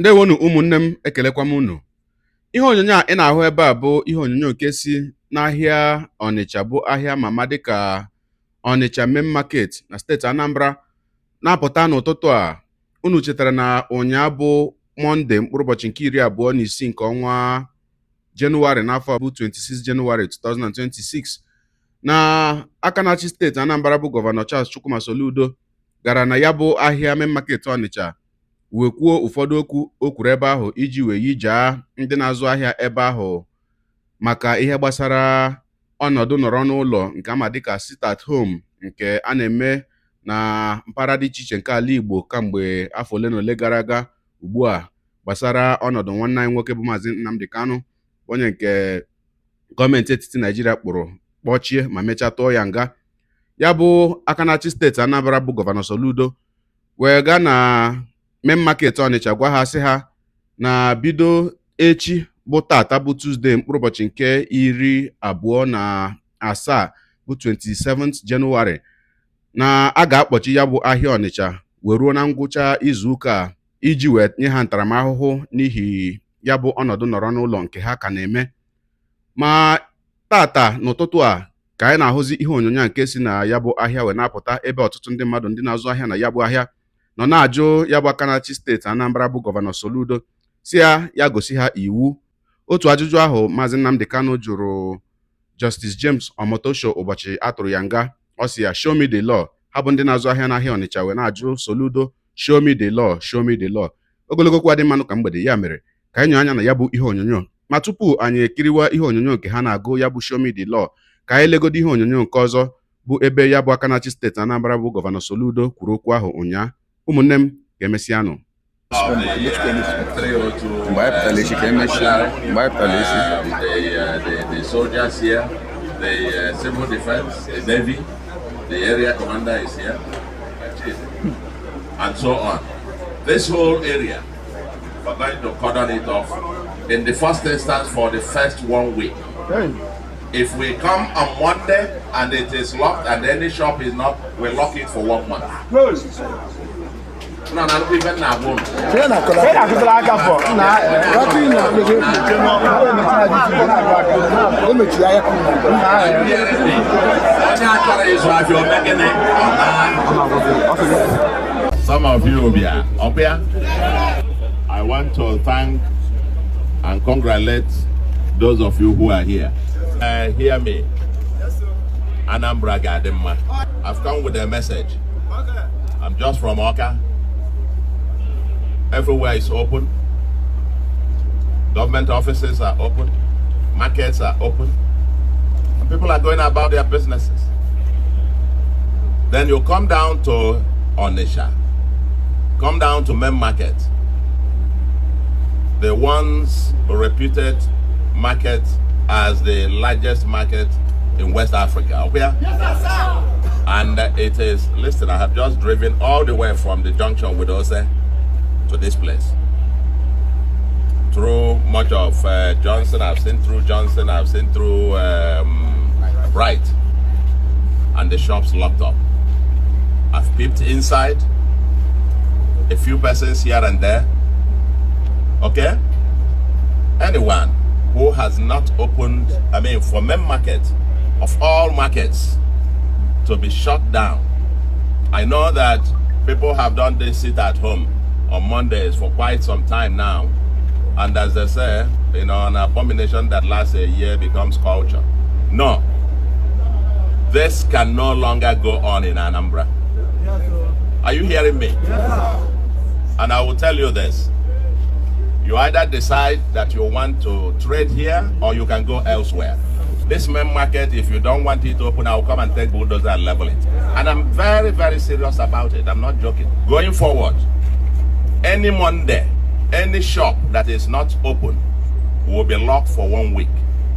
Ndewonu ụmụnne m, ekelekwa m unu. Ihe onyonyo a ị na-ahụ ebe a bụ ihe onyonyo nke si n'ahịa Ọnịcha, bụ ahịa mama dịka Ọnịcha Main Market na steeti Anambra na-apụta n'ụtụtụ a. Unu chetara na ụnyaa bụ Mọnde, mkpụrụ ụbọchị nke 26 nke ọnwa Jenụwarị n'afọ a bụ 26 Jenụwarị 2026, na aka na-achị steeti Anambra bụ Gọvanọ Charles Chukwuma Soludo gara na ya bụ ahịa Main Market Ọnịcha wee kwuo ụfọdụ okwu o kwuru ebe ahụ iji wee yijaa ndị na-azụ ahịa ebe ahụ maka ihe gbasara ọnọdụ nọrọ n'ụlọ nke ama dịka sit at home nke a na-eme na mpaghara dị iche iche nke ala Igbo kamgbe afọ ole na ole gara aga ugbu a, gbasara ọnọdụ nwanne anyị nwoke bụ Maazị Nnamdi Kanu, onye nke gọọmenti etiti Naijiria kpụrụ kpọchie ma mechaa tụọ ya nga. Ya bụ aka na-achị steeti Anambra bụ Gọvanọ Soludo wee gaa na Main Market Ọnịcha gwa ha sị ha na bido echi bụ tata bụ Tuesday, mkpụrụ ụbọchị nke 27 bụ 27th Jenụwarị, na a ga-akpọchi ya bụ ahịa Ọnịcha wee ruo na ngwụcha izu ụka a iji wee nye ha ntaramahụhụ n'ihi ya bụ ọnọdụ nọrọ n'ụlọ nke ha ka na-eme. Ma tata n'ụtụtụ a ka anyị na-ahụzi ihe onyonyo a nke si na ya bụ ahịa wee na-apụta, ebe ọtụtụ ndị mmadụ ndị na-azụ ahịa na ya bụ ahịa nọ na-ajụ ya bụ aka na-achị steeti Anambra bụ Gọvanọ Soludo si ya ya gosi ha iwu. Otu ajụjụ ahụ Maazị Nnamdi Kanu jụrụ Justice James Omotosho ụbọchị a tụrụ ya nga, ọ sị ya, "Show me the law." Ha bụ ndị na-azụ ahịa n'ahịa Ọnịcha wee na-ajụ Soludo, "Show me the law, show me the law." Ogologo okwu adị mmanụ ka mgbede, ya mere ka anyị nyoo anya na ya bụ ihe onyonyo. Ma tupu anyị ekiriwa ihe onyonyo nke ha na-agụ ya bụ "Show me the law", ka anyị legodo ihe onyonyo nke ọzọ bụ ebe ya bụ aka na-achị steeti Anambra bụ Gọvanọ Soludo kwuru okwu ahụ ụnyaa. Ụmụnne m, ga-emesịanụ. Mgbe anyị pụtara echi ka emechie, mgbe anyị pụtara echi. The soldiers here, the civil defense, the navy, the area commander is here, and so on. This whole area, we're going to cordon it off in the first instance for the first one week. If we come on Monday and it is locked and any shop is not, we lock it for one month. No, even now. Ihe na-akụziri aka fọ na emechiri ahịa. Onye achọrọ ịzụ ahịa ome gịnị? Ọ na. Some of you bịa, ọbịa. I want to thank and congratulate those of you who are here. Hear me. Anambra ga-adị mma. I've come with a message. I'm just from Awka. Everywhere is open. Government offices are open. Markets are open. And people are going about their businesses. Then you come down to Onitsha. Come down to Main Market. The once reputed market as the largest market in West Africa. Okay? And it is, listen, I have just driven all the way from the junction with Ose to this place. Through much of Johnson, I've seen through Johnson, I've seen through Bright, and the shops locked up. I've peeped inside, a few persons here and there. Okay? Anyone who has not opened, I mean, for main market, of all markets, to be shut down. I know that people have done this sit at home on Mondays for quite some time now. And as they say, an abomination that lasts a year becomes culture. No. This can no longer go on in Anambra. Are you hearing me? And I will tell you this. You either decide that you want to trade here or you can go elsewhere. This main market, if you don't want it open, I will come and take bulldozer and level it. And I'm very, very serious about it. I'm not joking. Going forward, any Monday, any shop that is not open will be locked for one week.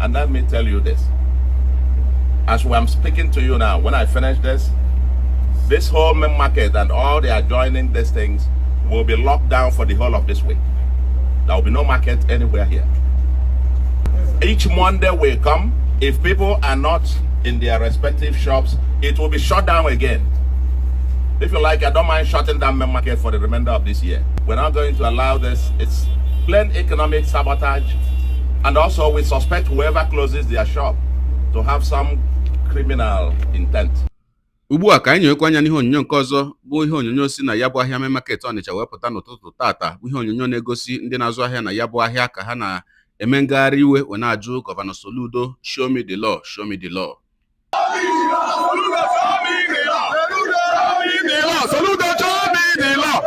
And let me tell you this. As I'm speaking to you now, when I finish this, this whole main market and all the adjoining these things will be locked down for the whole of this week. There will be no market anywhere here. Each Monday will come. If people are not in their respective shops, it will be shut down again. If you like, I don't mind shutting down main market for the remainder of this year. We're not going to allow this. It's plain economic sabotage. And also, we suspect whoever closes their shop to have some criminal intent. Ugbu a ka anyị nyewekwa anya n'ihe onyonyo nke ọzọ, bụ ihe onyonyo si na ya bụ ahịa Main Market Ọnịcha wee pụta n'ụtụtụ tata, bụ ihe onyonyo na-egosi ndị na-azụ ahịa na ya bụ ahịa ka ha na-eme ngagharị iwe wee na-ajụ Gọvanọ Soludo, "Show me the law, show me the law." Soludo, show me the law.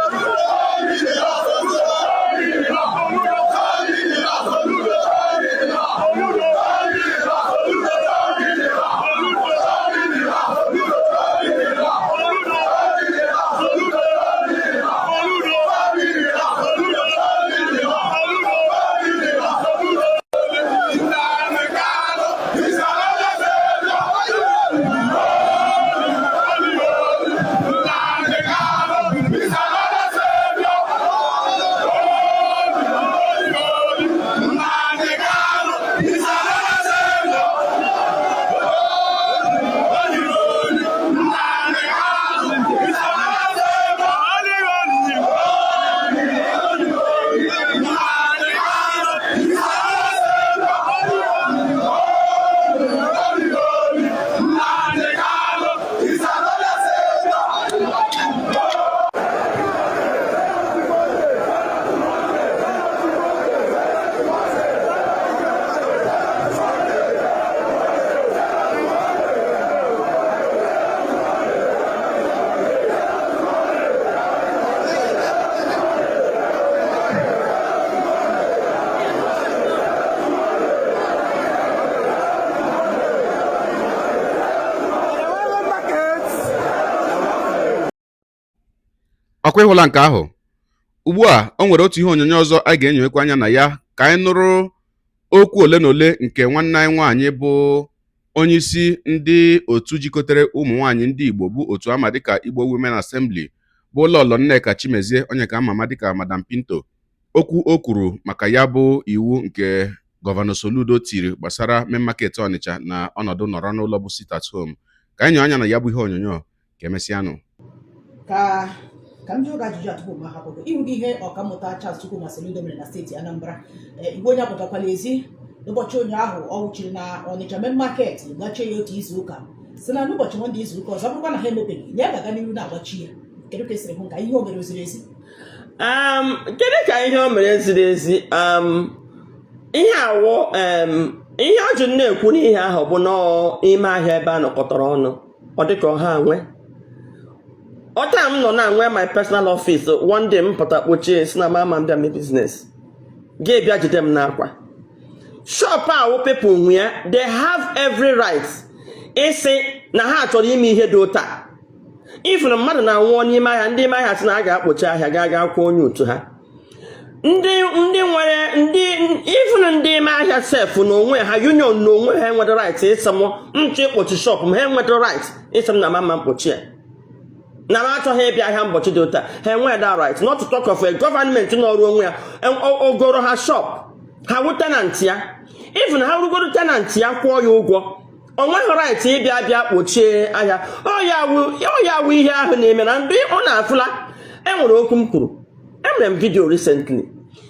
Ọkwa ịhụla nke ahụ? Ugbu a, o nwere otu ihe onyonyo ọzọ anyị ga-enyewekwa anya na ya ka anyị nụrụ okwu ole na ole nke nwanne anyị nwaanyị, bụ onyeisi ndị otu jikọtere ụmụ nwaanyị ndị Igbo, bụ otu ama dịka Igbo Women Assembly, bụ Lọlọ Nneka Chimezie, onye ka ama ama dịka Madam Pinto. Okwu o kwuru maka ya bụ iwu nke Gọvanọ Soludo tiri gbasara Main Market Ọnịcha na ọnọdụ nọrọ n'ụlọ, bụ sit at home, ka anyị nyoo anya na ya bụ ihe onyonyo. Ka emesịanụ. Ka m jụọ gị ajụjụ a tupu m ahapụ gị. Ịhụ gị ihe Ọkammụta Charles Chukwuma Soludo mere na steeti Anambra, Igbo onye apụtakwala ezi n'ụbọchị ụnyaahụ, ọ wụchiri na Ọnịcha Main Market, gbachie ya otu izu ụka, si na n'ụbọchị Mọnde izu ụka ọzọ, bụrụkwa na ha emepeghị, na ya ga-aga n'ihu na-agbachi ya. Kedu ka esiri hụ nka? Ihe o mere o ziri ezi? Kedu ka ihe o mere ziri ezi? Ihe awụ ihe ọ jụ na-ekwu n'ihe ahụ bụ nọọ ime ahịa ebe a nọkọtara ọnụ, ọ dịka ọha nwe ọta m nọ na-enwe my personal office. One day m pụta kpochie, si na mama m bịa mee business, gị bịa jide m n'akwa shop awụ people nwe ya. They have every right ịsị na ha chọrọ ime ihe dị ụta. If na mmadụ na-anwụọ n'ime ahịa, ndị ime ahịa sị na a ga-akpọchi ahịa, ga ga kwụọ onye otu ha. Ndị nwere ndị even ndị ime ahịa sef n'onwe ha, union n'onwe ha, enwere right ịsị m nchọ ịkpọchi shop m. Ha enweta right ịsị m na mama mkpọchi ya, na m achọghị ịbịa ahịa mbọchị dị ụta. Ha enweghị that right, not to talk of a government nọrụ onwe ya ogoro ha shop ha wụ tenant ya. Even ha rugoro tenant ya, kwụọ ya ụgwọ, o nweghị right ịbịa bịa kpochie ahịa. Ọ ya wụ ihe ahụ na-eme na ndị ọ na-afụla. Enwere okwu m kwuru, emere m video recently,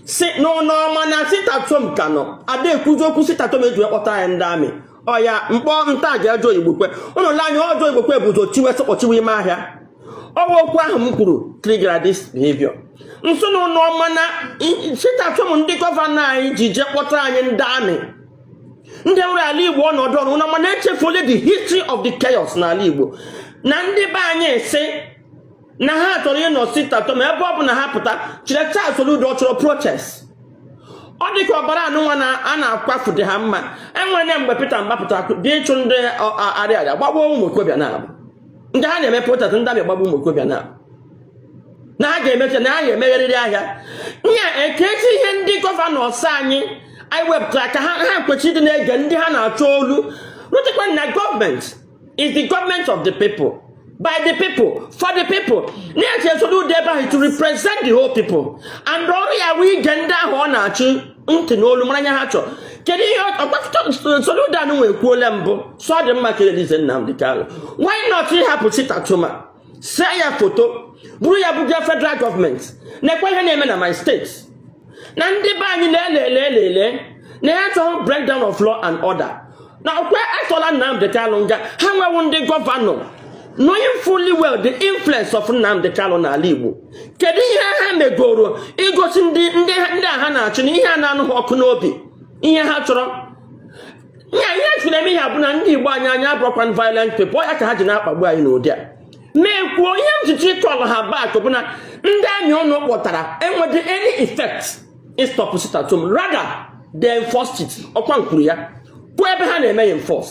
si n'ụlọọma na sit-at-home ka nọ ada ekwuzi okwu sit-at-home eji wee kpọta anyị ndị amị. Ọ ya mkpọ nta ga ejọ Igbokwe ụnụ lee anya ọjọọ. Igbokwe bụ ụzọ chiwe sọkpọchiwe ime ahịa. Ọwa okwu ahụ m kwuru trigger this behavior. Nso na ụlọ ọma na sit-at-home ndị gọvanọ anyị ji jee kpọta anyị ndị amị, ndị nwere ala Igbo ọnọdụ ọrụ na mana echefuola the history of the chaos n'ala Igbo, na ndị be anyị si na ha chọrọ ịnọ sit-at-home ebe ọ bụ na ha pụta chire. Charles Soludo ọ chọrọ protest? Ọ dị ka ọbara anụnwa na a na-akwafu dị ha mma. Enwere mgbe Peter Mba pụtara dị ịchụ ndị arịarịa, gbagbuo ụmụ okorobịa na-abụ ndị ha na-eme protest. Ndị abịa gbagbuo ụmụ okorobịa na na ha ga-emecha na ha ga-emegherịrị ahịa nya ekezi. Ihe ndị governors anyị anyị wepụtara ka ha kwesịrị ịdị na-ege ndị ha na-achọ olu. Rụtekwa na gọọmenti is the government of the people, by the people, for the people. Na-eche Soludo ebe ahụ to represent the whole people, and ọrụ ya wụ ige ndị ahụ ọ na-achị ntị n'olu, mara anya ha chọrọ. Kedu ihe Soludo anụ nwe ekwuola mbụ? So ọ dị mma ka e release Nnamdi Kanu. Why not ịhapụ sit-at-home? See ya foto, buru ya buga federal gọọmenti, na-ekwe ihe na-eme na my state, na ndị be anyị na-elele elele na ya chọrọ breakdown of law and order, na okwe atọla Nnamdi Kanu nga. Ha nwewu ndị gọvanọ, knowing fully well the influence of Nnamdi Kanu n'ala Igbo, kedu ihe ha megoro igosi ndị a ha na-achị na ihe a na-anụ ha ọkụ n'obi, ihe ha chọrọ ya? Ihe chụrụ eme ihe a bụ na ndị Igbo anyị abụrụkwa violent people ya ka ha ji na-akpagbu anyị n'ụdị a. Mee kwuo ihe m jichi call ha back bụ na ndị amị ụnụ kpọtara enweghị any effect stop sit at home. Rather, they enforced it. Ọkwa nkwuru ya kwuo ebe ha na-eme ya enforce,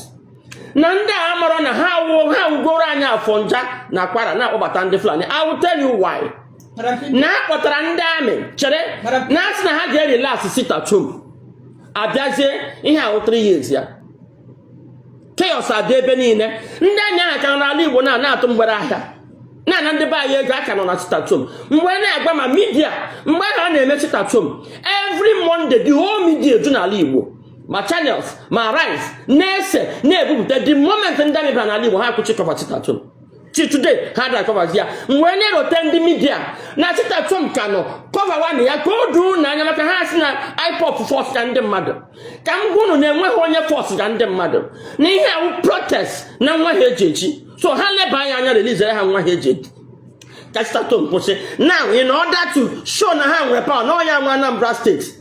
na ndị a mara na ha awụ ha awụgoro anyị afọ nja na akwara na-akpọbata ndị Fulani. I will tell you why. Madam Pinto. Na akpọtara ndị amị, chere, na asị na ha ga-erelax sit at home, abịazie ihe ahụ 3 years ya, chaos adị ebe niile. Ndị anyị ahụ ka nọ n'ala Igbo na na-atụ mgbere ahịa, na-ana ndị be anyị ego, aka nọ na sit at home. Mgbe a na-agwa ma media, mgbe ahụ a na-eme sit at home every Monday, the whole media eju n'ala Igbo, ma Channels ma Arise na-ese na-ebupụta. The moment ndị amị bịara n'ala Igbo, ha akwụchi cover sit at home. Till today ha da cover ya. Mgbe na-erote ndị media na sit at home ka nọ, cover wa na ya ka o doo n'anya, maka ha sị na IPOB force ka ndị mmadụ. Ka m gwa unu na enweghị onye force ka ndị mmadụ na ihe awụ protest na nwa ha eji eji. So ha leba anya anya, release ha nwa ha eji eji, ka sit at home kwụsị. Now, in order to show na ha nwere power na ọya nwa Anambra Steeti,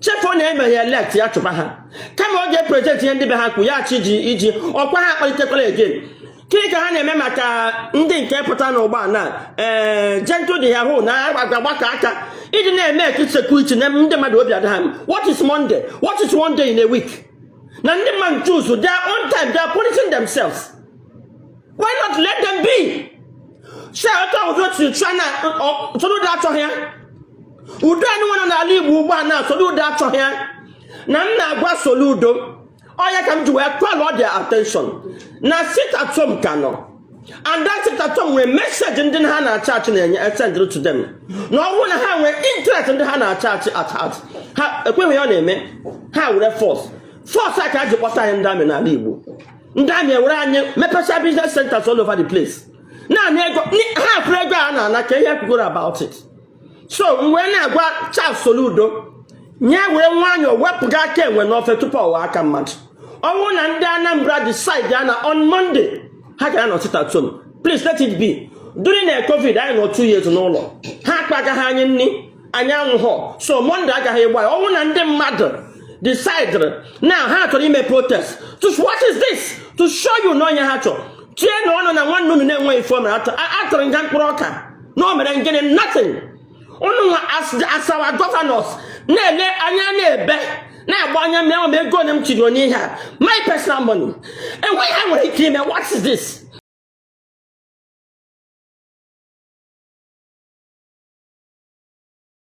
chefuo na emeghe elect ya, chụba ha, kama ọ ga-epresent ihe ndị be ha kwu ya achị iji iji ọkwa ha akpalitekwala again. Gịnị ka ha na-eme maka ndị nke pụta n'ụgbọ na ee gentle the yahoo na agbakọ aka iji na-eme eki security na ndị mmadụ obi adị ha? What is Monday? What is one day in a week na ndị mmadụ choose their own time? They are punishing themselves. Why not let them be? Si ọtọ ụdọ si chụọ na Soludo achọghị ya. Udo anyị nwere n'ala Igbo ugbu a na Soludo achọghị ya. Na m na-agwa Soludo, ọ ya ka m ji wee call all their attention na sit at home ka nọ, and that sit at home nwere message ndị ha na-achị achị na-enye send to them, na ọ bụrụ na ha nwere interest ndị ha na-achị achị at heart, ha ekweghị ya ọ na-eme. Ha were force a ka ha ji kpọta anyị ndị amị n'ala Igbo. Ndị amị ewere anyị mepecha business centers all over the place, naanị ego ha kwuru, ego a na-ana ka ihe kwugoro about it. So m wee na-agwa Charles Soludo nye were nwayọọ wepụga aka enwe n'ofe tupu ọwa aka mmadụ. Ọ bụrụ na ndị Anambra decide ya na on Monday ha ga-anọ sit at home, please let it be. During the COVID, anyị nọ 2 years n'ụlọ, ha akpagaghị anyị nri, anyị anwụghọ. So Monday agaghị ịgba ya. Ọ bụrụ na ndị mmadụ decide na ha chọrọ ime protest to, what is this to show you na onye ha chọrọ tie na ọnụ na nwanne unu na-enweghị fọm atụrụ nga mkpụrụ ọka na o mere ngịnị? Nothing. Unu nwa as our governors na-ele anya, na-ebe na-agba anya mmiri ma ego ole m tiri onye ihe a, my personal money, enweghị ha nwere ike ime. What is this?